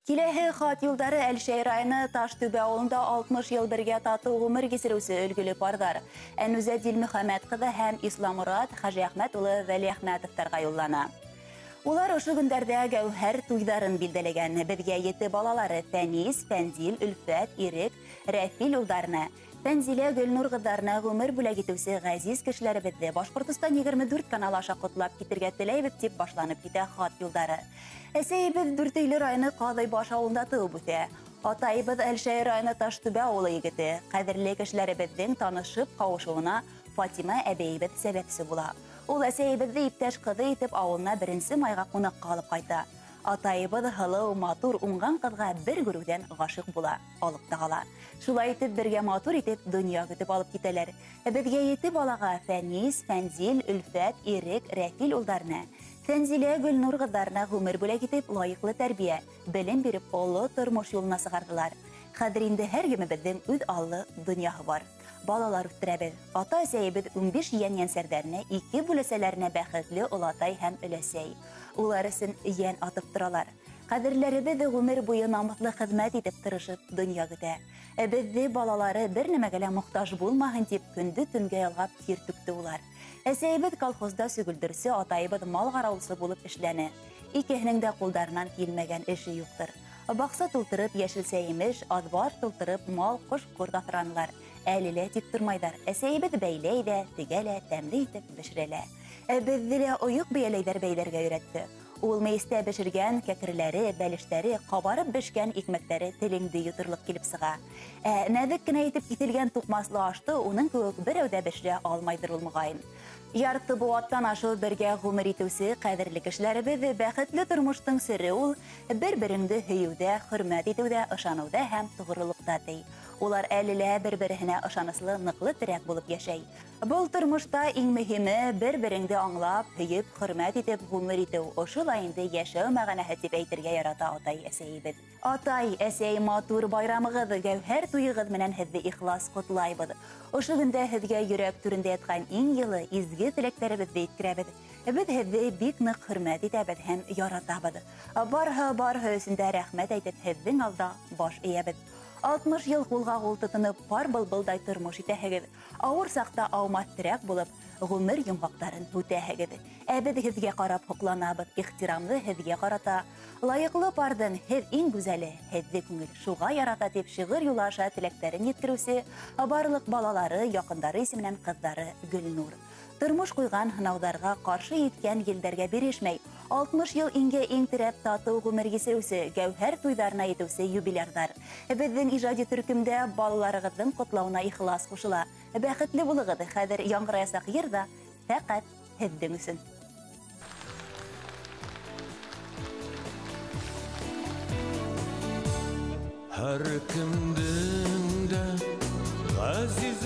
Киләһе хат юлдары Әлшәй районы Таштүбә ауылында 60 йыл бергә татыу ғүмер кисереүсе өлгөлө парҙар Әнүзә Дилмөхәмәт ҡыҙы һәм Исламморат Хәжиәхмәт улы Вәлиәхмәтовтарға юллана. Улар ошо көндәрҙә гәүһәр туйҙарын билдәләгән. Беҙгә ете балалары Фәнис, Фәнзил, Өлфәт, Ирек, Рәфил улдарына, Фәнзилә, Гөлнур ҡыҙҙарына ғүмер бүләк итеүсе ғәзиз кешеләребеҙҙе Башҡортостан 24 каналы аша ҡотлап китергә теләйбеҙ, тип башланып китә хат юлдары. Әсәйебеҙ Дүртөйлө районы Ҡаҙыйбаш ауылында тыуып үҫә. Атайыбыҙ Әлшәй районы Таштүбә ауылы егете. Ҡәҙерле кешеләребеҙҙең танышып ҡауышыуына Фатима әбейебеҙ сәбәпсе була. Ул әсәйебеҙҙе иптәш ҡыҙы итеп ауылына 1 майға ҡунаҡҡа алып ҡайта. Атайыбыҙ һылыу, матур, уңған ҡыҙға бер күреүҙән ғашиҡ була, алып та ҡала. Шулай итеп бергә матур итеп донъя көтөп алып китәләр. Беҙгә ете балаға Фәнис, Фәнзил, Өлфәт, Ирек, Рәфил улдарына, Фәнзилә, Гөлнур ҡыҙҙарына ғүмер бүләк итеп лайыҡлы тәрбиә, белем биреп оло тормош юлына сығарҙылар. Хәҙер инде һәр кемебеҙҙең үҙ аллы донъяһы бар. Балалар үҫтерәбеҙ. Ата-әсәйебеҙ 15 йән йәнсәрҙәренә, 2 бүләсәләренә бәхетле олатай һәм өләсәй. Улар өсөн йән атып торалар. Ҡәҙерләребеҙ ғүмер буйы намыҫлы хеҙмәт итеп тырышып донъя көтә. Беҙҙе балалары бер нәмәгә лә мохтаж булмаһын тип көндө төнгә ялғап тир түкте улар. Әсәйебеҙ колхозда сөгөлдөрсө, атайыбыҙ мал ҡарауылсы булып эшләне. Икеһенең дә ҡулдарынан килмәгән эше юҡтыр. Баҡса тултырып йәшелсә емеш, аҙбар тултырып мал, ҡош-ҡорт аҫранылар. Әле лә тик тормайҙар. Әсәйебеҙ бәйләй ҙә, тегә лә, тәмле итеп бешерә лә. Беҙҙе лә ойоҡ бейәләйҙәр бәйләргә өйрәтте. Ул мейестә бешергән кәкреләре, бәлештәре, ҡабарып бешкән икмәктәре телеңде йоторлоҡ килеп сыға. Нәҙек кенә итеп киҫелгән туҡмаслы ашты уның кеүек берәү ҙә бешерә алмайҙыр ул, моғайын. Ярты быуаттан ашыу бергә ғүмер итеүсе ҡәҙерле кешеләребеҙ, бәхетле тормоштоң сере ул бер-береңде һөйөүҙә, хөрмәт итеүҙә, ышаныуҙа һәм тоғролоҡта, ти. Улар әле лә бер-береһенә ышаныслы, ныҡлы терәк булып йәшәй. Был тормошта иң мөһиме бер-береңде аңлап, һөйөп, хөрмәт итеп ғүмер итеү. Ошолай инде йәшәү мәғәнәһе тип әйтергә ярата атай-әсәйебеҙ. Атай, әсәй, матур байрамығыҙ, гәүһәр туйығыҙ менән һеҙҙе ихлас ҡотлайбыҙ. Ошо көндә һеҙгә йөрәк түрендә ятҡан иң йылы, изге теләктәребеҙҙе еткерәбеҙ. Беҙ һеҙҙе бик ныҡ хөрмәт итәбеҙ һәм яратабыҙ. Барыһы өсөн дә рәхмәт әйтеп һеҙҙең алда баш эйәбеҙ. 60 йыл ҡулға ҡул тотоноп, пар былбылдай тормош итәһегеҙ. Ауыр саҡта аумаҫ терәк булып, ғүмер йомғаҡтарын һүтәһегеҙ. Ә беҙ һеҙгә ҡарап һоҡланабыҙ, ихтирамлы һеҙгә ҡарата. Лайыҡлы парҙың һеҙ иң гүзәле, һеҙҙе күңел шуға ярата тип шиғыр юлы аша теләктәрен еткереүсе барлыҡ балалары, яҡындары исеменән ҡыҙҙары Гөлнур. Тормош ҡуйған һынауҙарға ҡаршы еткән елдәргә бирешмәй, 60 йыл иңгә иң терәп татыу ғүмер кисереүсе, гәүһәр туйҙарына етеүсе юбилярҙар. Беҙҙең ижади төркөмдә балаларығыҙҙың ҡотлауына ихлас ҡушыла. Бәхетле булығыҙ, хәҙер яңғыраясаҡ йыр ҙа фәҡәт һеҙҙең өсөн. Һәр кемдең дә ғәзиз